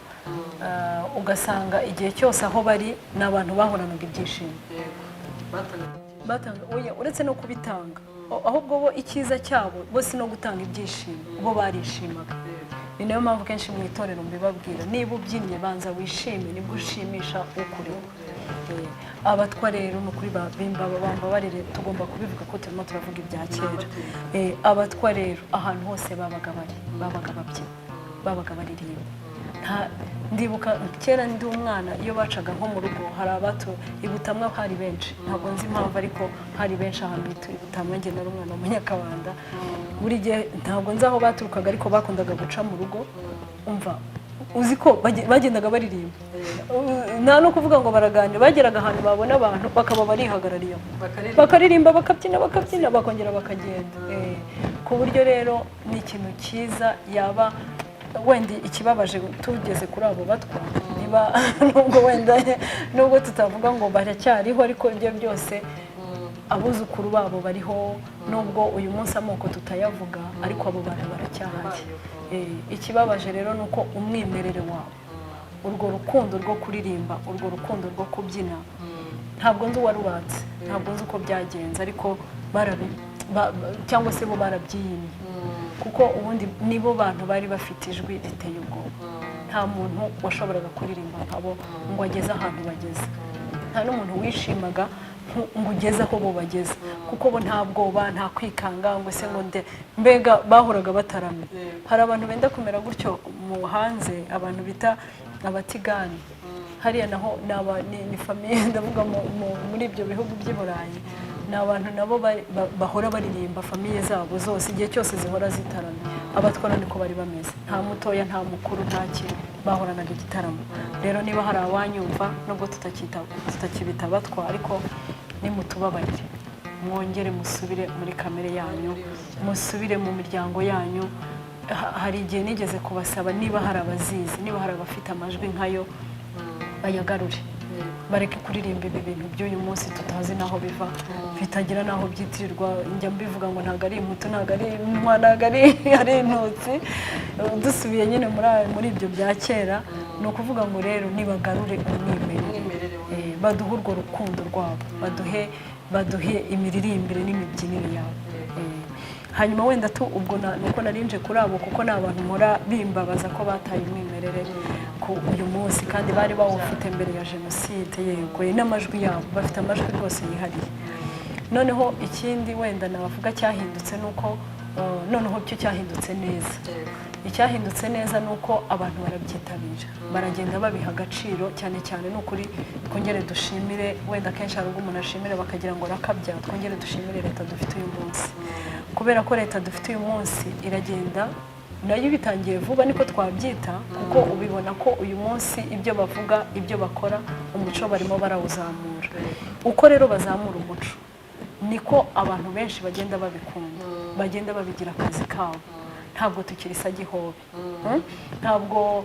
ugasanga igihe cyose aho bari ni abantu bahoranaga ibyishimo. Batanga, oya, uretse no kubitanga, ahubwo bo icyiza cyabo bo si no gutanga ibyishimo, bo barishimaga. Ni nayo mpamvu kenshi mu itorero mbibabwira: niba ubyinnye, banza wishime, nibwo ushimisha ukureba. Abatwa rero, ni ukuri bambabarire, tugomba kubivuga ko turimo turavuga ibya kera. Abatwa rero ahantu hose babaga bari, babaga babyina, babaga baririmba. Ndibuka kera ndi umwana, iyo bacaga nko mu rugo, hari abato i Butamwa hari benshi, ntabwo nzi impamvu, ariko hari benshi ahantu bita i Butamwa. Njye nari umwana w'umunyakabanda. Buri gihe, ntabwo nzi aho baturukaga, ariko bakundaga guca mu rugo. Umva, uzi ko bagendaga baririmba, nta no kuvuga ngo baraganira. Bageraga ahantu babona abantu bakaba barihagarariye aho, bakaririmba, bakabyina, bakabyina, bakongera bakagenda. Ku buryo rero ni ikintu cyiza. Yaba wenda ikibabaje tugeze kuri abo batwa, niba nubwo wenda nubwo tutavuga ngo baracyariho, ariko ibyo byose abuzukuru babo bariho. Nubwo uyu munsi amoko tutayavuga, ariko abo bantu baracyahari. Ikibabaje rero ni uko umwimerere wabo, urwo rukundo rwo kuririmba, urwo rukundo rwo kubyina, ntabwo nzi uwarubatse, ntabwo nzi uko byagenze, ariko cyangwa se bo barabyiyimye, kuko ubundi nibo bantu bari bafite ijwi riteye ubwoba. Nta muntu washoboraga kuririmba nkabo ngo ageze ahantu bageze, nta n'umuntu wishimaga ngo ugeze aho bo bageze, kuko bo nta bwoba, nta kwikanga ngo se ngo nde, mbega bahoraga bataramye. Hari abantu benda kumera gutyo mu hanze, abantu bita abatigani hariya naho ni famille, ndavuga muri ibyo bihugu by'i Burayi, ni abantu nabo bahora baririmba, famille zabo zose igihe cyose zihora zitaramye. Abatwara niko bari bameze, nta mutoya, nta mukuru, nta kintu, bahoranaga igitaramo. Rero niba hari abanyumva, nubwo tutakibita abatwa, ariko nimutubabarire, mwongere musubire muri kamere yanyu, musubire mu miryango yanyu. Hari igihe nigeze kubasaba, niba hari abazizi, niba hari abafite amajwi nkayo, bayagarure, bareke kuririmba ibi bintu by'uyu munsi tutazi n'aho biva, bitagira n'aho byitirirwa. Njya mbivuga ngo ntabwo ari imputu, ntabwo ari intwa, ntabwo ari intutsi. Dusubiye nyine muri ibyo bya kera, ni ukuvuga ngo rero nibagarure umwimerere, baduhe urwo rukundo rwabo, baduhe imiririmbire n'imibyinire yabo. Hanyuma wenda tu ubwo nuko narinje kuri abo, kuko ni abantu mpora bimbabaza ko bataye umwimerere ku uyu munsi, kandi bari bawufite mbere ya jenoside. Yego, n'amajwi yabo, bafite amajwi rwose yihariye. Noneho ikindi wenda nabavuga cyahindutse ni uko, noneho cyo cyahindutse neza. Icyahindutse neza ni uko abantu barabyitabira, baragenda babiha agaciro cyane cyane. Ni ukuri twongere dushimire, wenda kenshi hari ubwo umuntu ashimira bakagira ngo arakabya, twongere dushimire leta dufite uyu munsi, kubera ko leta dufite uyu munsi iragenda Nayo bitangiye vuba niko twabyita, kuko ubibona ko uyu munsi ibyo bavuga, ibyo bakora, umuco barimo barawuzamura. Uko rero bazamura umuco niko abantu benshi bagenda babikunda, bagenda babigira akazi kabo. Ntabwo tukiri sagihobe. Ntabwo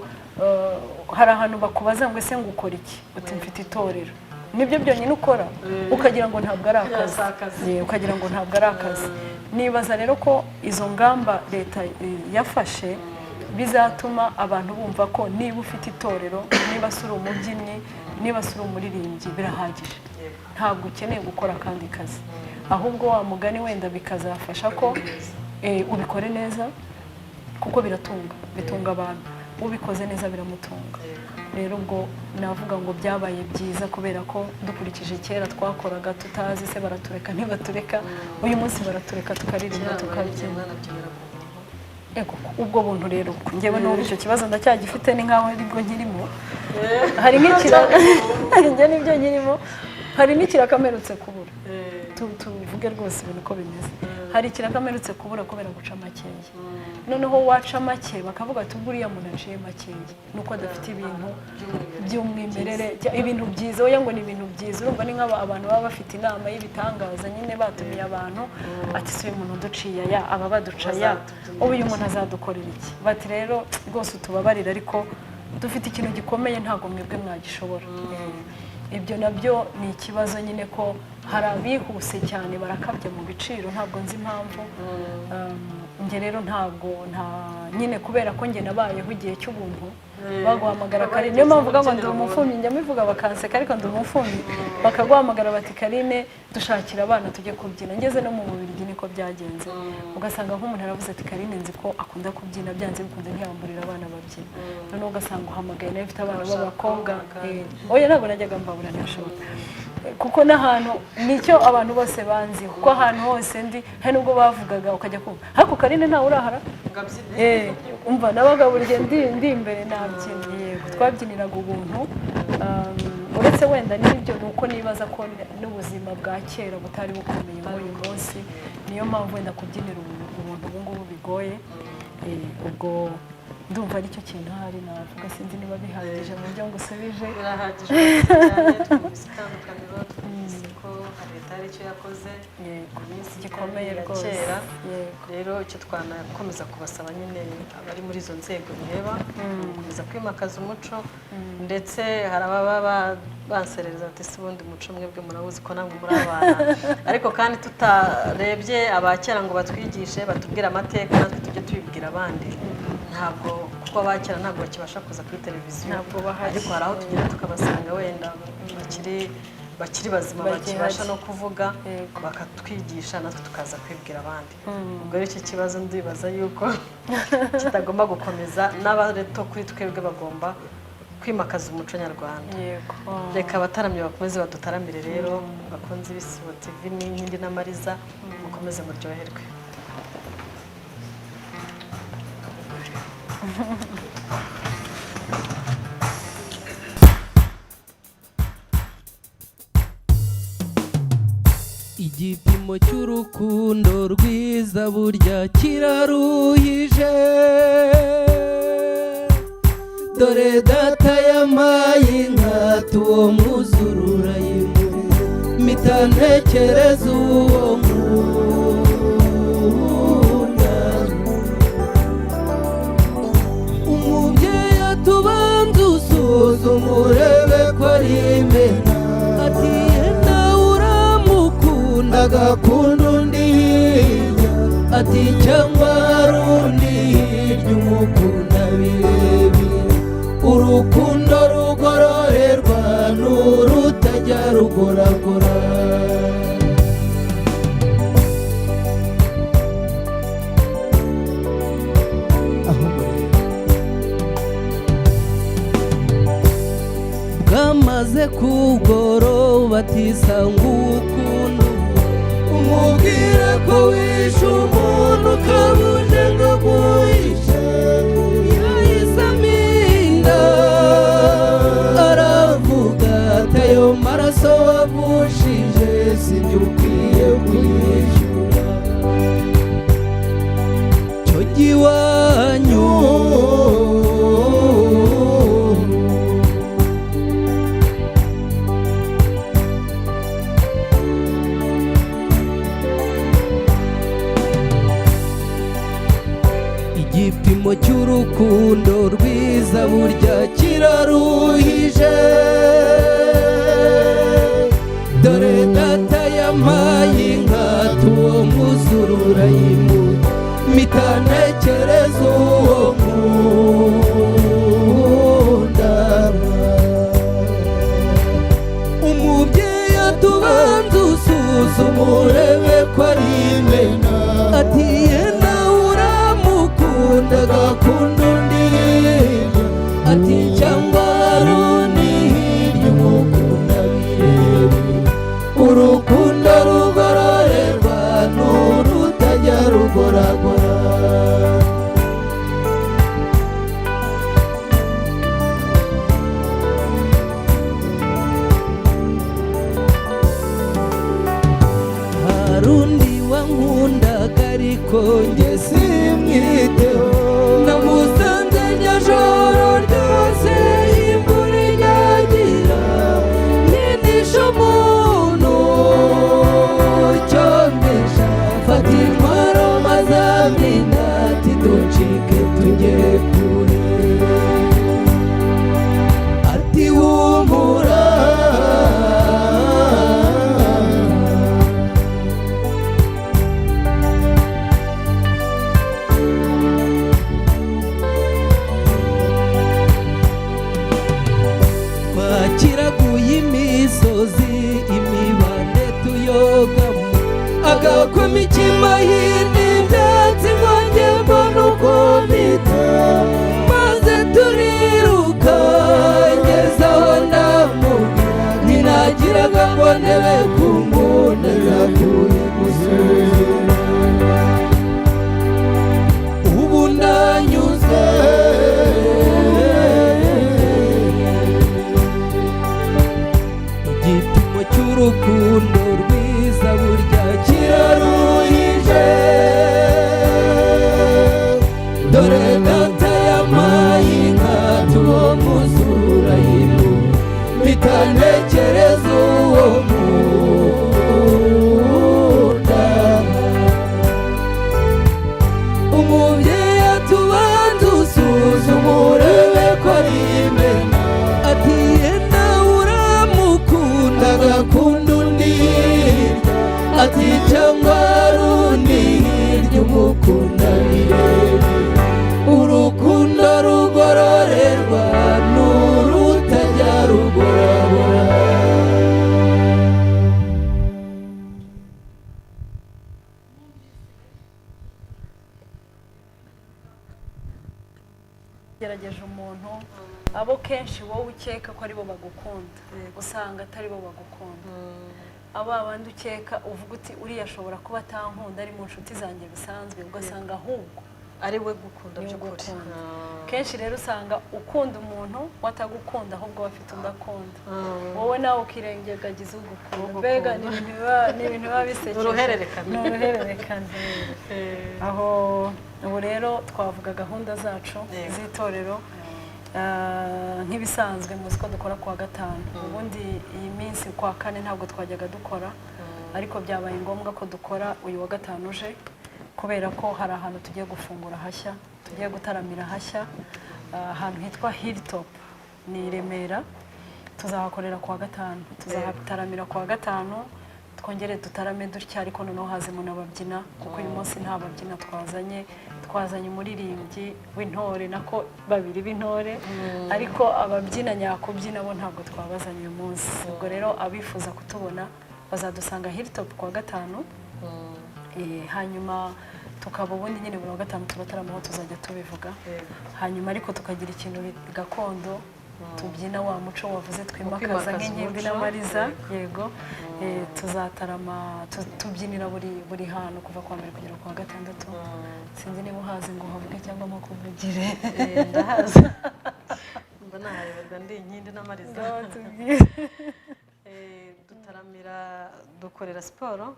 hari ahantu bakubaza ngo ese ngo ukora iki, uti mfite itorero, nibyo byonyine ukora, ukagira ngo ntabwo ari akazi, ukagira ngo ntabwo ari akazi. Nibaza rero ko izo ngamba leta yafashe bizatuma abantu bumva ko niba ufite itorero, niba uri umubyinnyi, niba uri umuririmbyi, birahagije, ntabwo ukeneye gukora akandi kazi. Ahubwo wa mugani wenda bikazafasha ko ubikore neza, kuko biratunga, bitunga abantu, ubikoze neza biramutunga. Rero ubwo navuga ngo byabaye byiza kubera ko dukurikije kera twakoraga tutazi se baratureka ntibatureka, uyu munsi baratureka tukaririmba tukabyina. Ubwo buntu rero njyewe n'ubu icyo kibazo ndacyagifite, ni nkaho aribwo nkirimo, hari nk'ikiraka njye nibyo nkirimo, hari n'ikiraka mperutse kubura. Tuvuge rwose ibintu uko bimeze. Hari ikiraka mperutse kubura kubera guca makeya. Noneho waca make bakavuga ati ubwo uriya muntu aciye makeya nuko adafite ibintu by'umwimerere, ibintu byiza, oya ngo ni ibintu byiza. Urumva ni nk'aba abantu baba bafite inama y'ibitangaza nyine, batumiye abantu ati si uyu muntu uduciye aya, aba baduca aya, ubu uyu muntu azadukorera iki? Bati rero rwose utubabarire, ariko dufite ikintu gikomeye ntabwo mwebwe mwagishobora. Ibyo nabyo ni ikibazo nyine ko hari abihuse cyane barakabya mu biciro, ntabwo nzi impamvu. Njye rero ntabwo nta nyine kubera ko njye nabayeho igihe cy'ubuntu, baguhamagara Karine, niyo mpamvu ngo ndi umufumyi, njya mbivuga bakanseka ariko ndi umufumyi, bakaguhamagara bati Karine dushakira abana tujye kubyina. Ngeze no mu Bubiligi niko byagenze, ugasanga nk'umuntu aravuze ati Karine nzi ko akunda kubyina, byanze bikunze ntiyamburira abana babyina. Noneho ugasanga uhamagaye nawe ufite abana b'abakobwa, oya ntabwo najyaga mbabura, ntiyashoboka, kuko n'ahantu nicyo abantu bose banzi, kuko ahantu hose ndi hari nubwo bavugaga ukajya kumva ariko Karine ntawe urahara, umva nabaga buri gihe ndi imbere nabyina. Yego twabyiniraga ubuntu. Uretse wenda n'ibyo ni uko nibaza ko n'ubuzima bwa kera butari bukomeye nk'uyu munsi, niyo mpamvu wenda kubyinira ubuntu ubu ngubu bigoye. Ubwo ndumva aricyo kintu hari navuga, sinzi niba bihagije mu byo ngusubije. Birahagije cyane, twumvise itandukaniro, twumvise ko leta hari icyo yakoze Yego, mu minsi gikomeye ya rwose. kera. Yego. Rero icyo twanakomeza kubasaba nyine abari muri izo nzego bireba, gukomeza kwimakaza umuco, ndetse hari ababa banserereza bati si ubundi muco mwebwe murawuzi ko namwe muri abana, ariko kandi tutarebye abakera ngo batwigishe batubwire amateka natwe tujye tubibwira abandi, ntabwo kuko abakera ntabwo bakibasha kuza kuri televiziyo, Ntabwo bahari. ariko hari aho tugenda tukabasanga wenda bakiri bazima, bakibasha no kuvuga, Yego. bakatwigisha natwe tukaza kwibwira abandi. Ubwo rero icyo kibazo ndibaza yuko kitagomba gukomeza, n'abato kuri twebwe bagomba kwimakaza umuco nyarwanda. Yego. Reka abataramyi bakomeze badutaramire rero, bakunze Ibisibo TV n'Inkindi n'Amariza, mukomeze muryoherwe. Igipimo cy'urukundo rwiza burya kiraruhije, dore data yampaye inka tuwo mwuzurura yimuhe, mpita ntekereza uwo nkunda. Umubyeyi atubanza usuzume urebe ko ari imena, ati yenda uramukunda agakunda undi hirya, ati cyangwa hari undi hirya umukunda birebire. Urukundo rugororerwa n'urutajya rugoragora. Ahubwo rero bwamaze kugoroba atisanga ukuntu umubwira ko wishe umuntu ukabuje ngo aguhishe, yahise aminda aravuga ati ayo maraso wavushije sinjye ukwiye kuyishyura. Cyo giwanyu Ariko njye simwiteho. Namusanze iryo joro ryose imvura inyagira, nkinisha umuntu cyondesha, mfata intwaro maze amina ati ducike tujye kure, ati humura. Twakiraguye imisozi, imibande tuyogamo, agakoma ikimahini ibyatsi ngo njye mbona uko mpita, maze turiruka ngezeho ndamubwira ntinagiraga ngo ndebe ku mbunda zapfuye gusuzuma. Ubu ndanyuze. Igipimo cy'urukundo rwiza burya kiraruhije. Dore data yampaye inka tuwo muzura yimu bitanekereza uwo munda. Umubyeyi atubanza usuzuma urebe ko ari imena, ati yenda uramukunda agakunda undi hirya, ati cyangwa ari undi hirya umukunda birebire. Urukundo rugororerwa n'urutajya rugorabora. Gerageje umuntu, abo kenshi wowe ukeka ko aribo bagukunda usanga atari bo bagukunda. Aba bandi ukeka uvuga uti uriya ashobora kuba atankunda ari mu nshuti zanjye bisanzwe, ugasanga ahubwo ari we gukunda niwe by'ukuri. ugukunda. Kenshi rero usanga ukunda umuntu watagukunda, ahubwo we afite undi akunda, wowe nawe ukirengagiza ugukunda. Mbega ni ibintu biba bisekeje. Uruhererekane. Ni uruhererekane. Aho ubu rero twavuga gahunda zacu z'itorero. Nk'ibisanzwe muzi ko dukora kuwa gatanu. Ubundi iyi minsi kuwa kane ntabwo twajyaga dukora, ariko byabaye ngombwa ko dukora uyu wa gatanu uje, kubera ko hari ahantu tugiye gufungura hashya, tugiye gutaramira hashya, ahantu hitwa Hilltop ni i Remera. Tuzahakorera kuwa gatanu, tuzahataramira kuwa gatanu, twongere dutarame dutya, ariko noneho hazemo n'ababyina, kuko uyu munsi nta babyina twazanye. Twazanye umuririmbyi w'intore, nako babiri b'intore, ariko ababyina nyakubyina bo ntabwo twabazanye uyu munsi. Ubwo rero abifuza kutubona bazadusanga Hilltop kuwa gatanu. Hanyuma tukaba ubundi nyine buri wa gatanu tubataramaho, tuzajya tubivuga. Hanyuma ariko tukagira ikintu gakondo tubyina, wa muco wavuze twimakaza Kwimakaza nk'inkimbi umuco, n'amariza. Yego. Tuzatarama tubyinira buri hantu kuva kuwa mbere kugera kuwa gatandatu. Sinzi niba uhazi ngo uhavuge cyangwa makuvugire. Ndahazi, mba nahayoberwa ndi inkindi n'amariza. Ngaho tubwire. Dutaramira, dukorera siporo,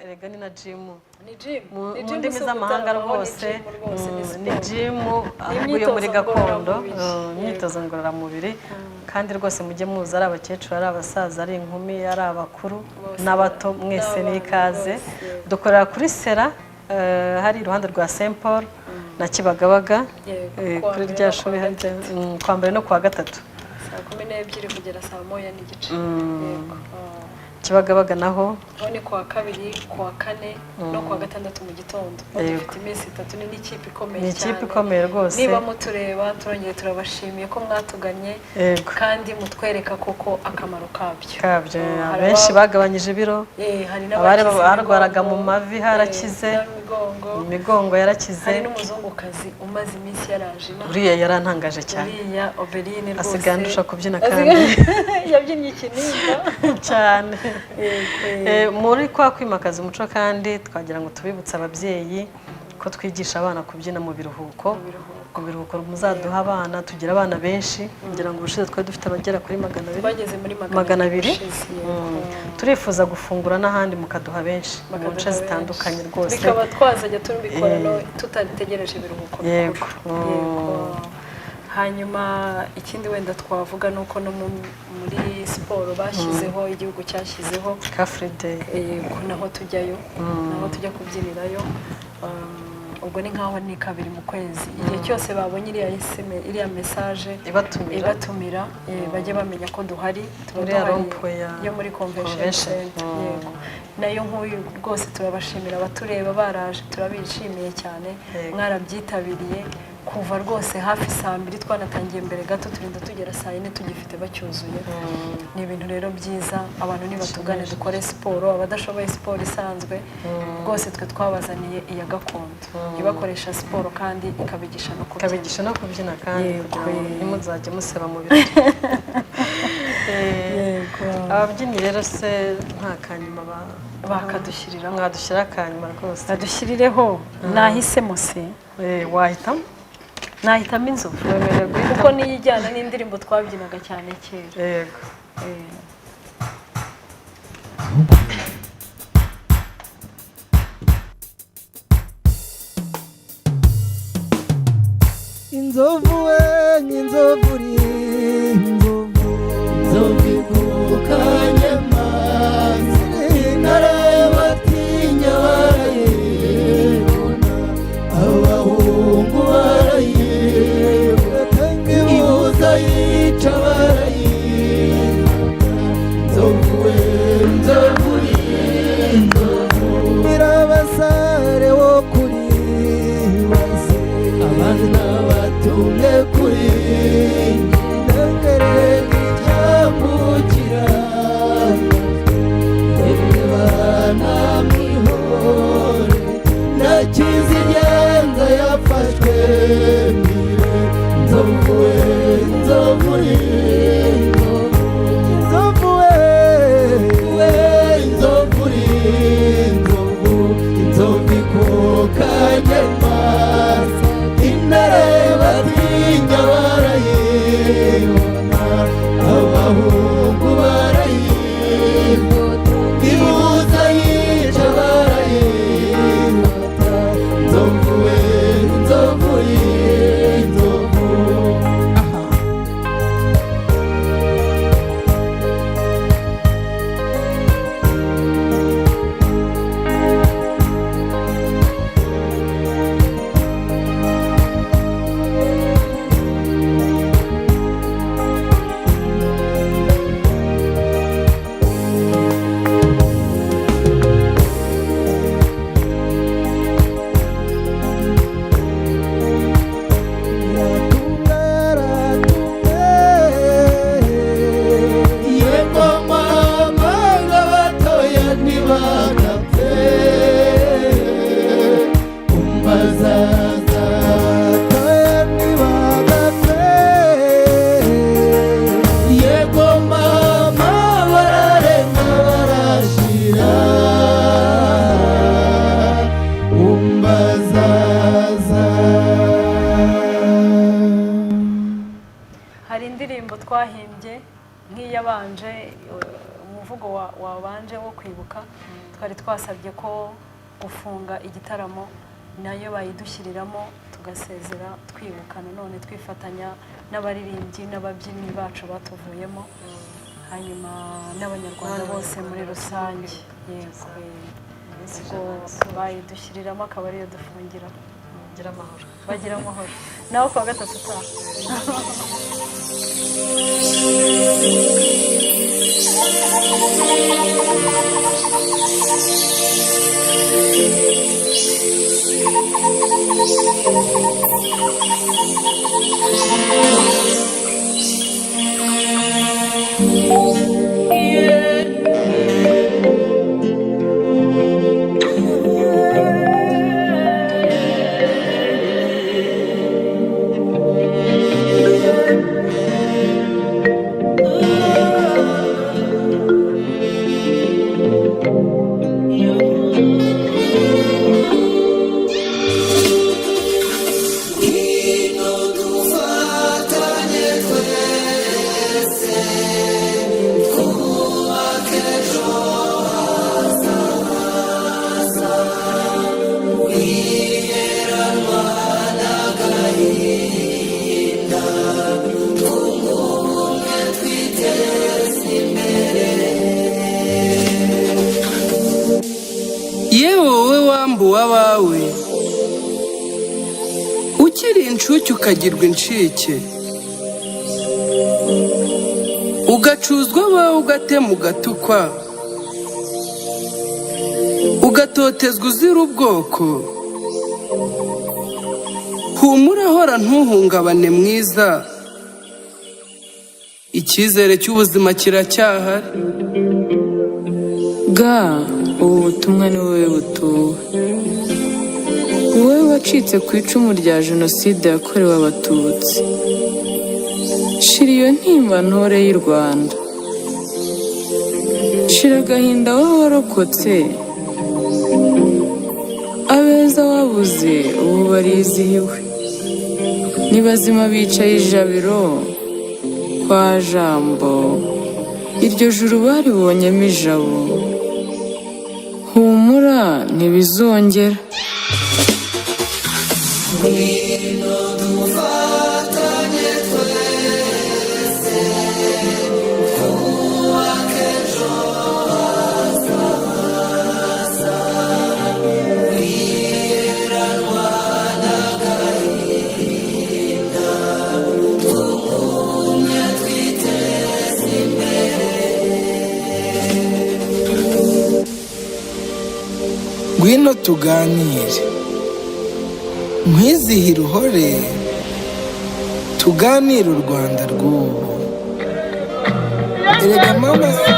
erega ni na jimu Ni gym. mu Ni mu gym ndimi si z'amahanga ugutarama, ni rwose. gym rwose, ni Ni siporo. jimu ahubwo yo muri Imyitozo gakondo. ngororamubiri. Imyitozo ngororamubiri. Kandi rwose mujye muza, ari abakecuru, ari abasaza, ari inkumi, ari abakuru Bose n'abato, mwese n'abana ni ikaze. bose. Dukorera kuri Sera, hari iruhande rwa Saint Paul na Kibagabaga. Yego, kuwa Kuri mbere rya no shuri kuwa harya, gatatu. kuwa mbere no kuwa gatatu. 12:30 kugera 1:30. Yego. Kibagabaga naho Aho ni kuwa kabiri, kuwa kane no kuwa gatandatu mu gitondo. Aho Yego. dufite iminsi itatu. Ni n'ikipe ikomeye Ni ikipe cyane. ikomeye rwose. Niba mutureba, turongeye turabashimiye ko mwatuganye Yego. kandi mutwereka koko akamaro kabyo. Kabyo. Hari Benshi bagabanyije ibiro. Hari Abari n'abakize barwaraga mu imigongo, mavi harakize. n'imigongo. Imigongo yarakize. Hari n'umuzungukazi umaze iminsi yaraje inaha. Uriya yarantangaje cyane. Uriya Obeline rwose. Asigaye andusha kubyina kandi. Yabyinnye ikinimba. Cyane. Yego. Muri kwa kwimakaza umuco kandi twagira ngo tubibutse ababyeyi ko twigisha abana kubyina mu biruhuko. Mu biruhuko. Mu biruhuko muzaduha abana, tugira abana benshi, kugira ngo ubushize twari dufite abagera kuri 200. Bageze muri 200. Ubushize, yego. Turifuza gufungura n'ahandi mukaduha benshi mu Bakaduha nce benshi. zitandukanye rwose. Bikaba twazajya tubikora no tutategereje ibiruhuko bikuru. Yego. Hanyuma ikindi wenda twavuga ni uko no muri siporo bashyizeho, igihugu cyashyizeho Car Free Day. Yego, naho tujyayo, naho tujya kubyinirayo. Ubwo ni nkaho ni kabiri mu kwezi, igihe cyose babonye iriya SMS, iriya message Ibatumira. ibatumira, bajye bamenya ko duhari, tuba Muri ya duhari rond-point ya yo muri convention Convention. center. Yego, nayo nk'uyu rwose turabashimira abatureba baraje, turabishimiye cyane. Mwarabyitabiriye kuva rwose hafi saa 2, twanatangiye mbere gato, turinda tugera saa 4 tugifite bacyuzuye. Ni ibintu rero byiza, abantu nibatugane dukore siporo. Abadashoboye siporo isanzwe rwose twe twabazaniye iya gakondo ibakoresha siporo kandi ikabigisha no kubyina. Ikabigisha no kubyina kandi, kugira ngo ntimuzajye museba mu birori. Ababyinnyi rero se nta kanyuma Bakadushyiriraho. Mwadushyira akanyuma rwose. Badushyirireho. Nahisemo se? Wahitamo. Nahitamo inzovu. Wemerewe guhitamo. Kuko niyo ijyana n'indirimbo twabyinaga cyane kera. Yego. Inzovu we, inzovu uri inzovu, Inzovu ikuka nyamazi, intare batinya barayibona, abahungu barayibona, ibuza yica barayibona. Inzovu we, inzovu uri inzovu, nyirabasare wo kuri base, abana batumye kuri ndengere cyambukira, yemwe bana mwihore, na kizigenza yafashwe mbere. Nzovu we, nzovu uri inzovu, inzovu we, we nzovu uri inzovu, inzovu ikuka nyamazi, intare batinya barayibona, abahungu barayibona, ibuza yica barayibona. Nzovu we, nzovu uri inzovu. Yego mama, batoya ntibagapfe, umbazaza Batoya ntibagapfe. Yego mama, bararenga barashira, umbazaza. Hari indirimbo twahimbye nk'iyabanje, umuvugo wabanje wo kwibuka, twari twasabye ko gufunga igitaramo nayo bayidushyiriramo, tugasezera twibuka nanone twifatanya n'abaririmbyi n'ababyinnyi bacu batuvuyemo, hanyuma n'abanyarwanda bose muri rusange. Yego, ubwo bayidushyiriramo akaba ariyo dufungira. Gira amahoro. Bagira amahoro nawe kuwa gatatu utaha. Yeah. Wambuwe abawe ukiri incuke ukagirwa incike, ugacuzwa abawe, ugatema, ugatukwa, ugatotezwa uzira ubwoko. Humura, hora, ntuhungabane mwiza, icyizere cy'ubuzima kiracyahari. Ga ubu butumwa ni wowe butuwe, wowe wacitse ku icumu rya Jenoside yakorewe Abatutsi. Shira iyo ntimba, ntore y'u Rwanda. Shira agahinda, wowe warokotse. Abeza wabuze ubu barizihiwe, ni bazima, bicaye ijabiro kwa Jambo. Iryo juru baribonyemo ijabo. Humura, ntibizongera. Ngwino dufatanye twese twubake ejo hazaza, wiheranwa n'agahinda, tugumye twiteze imbere. Ngwino tuganire, nkwizihire, uhore tuganire u Rwanda rw'ubu. Erega mama si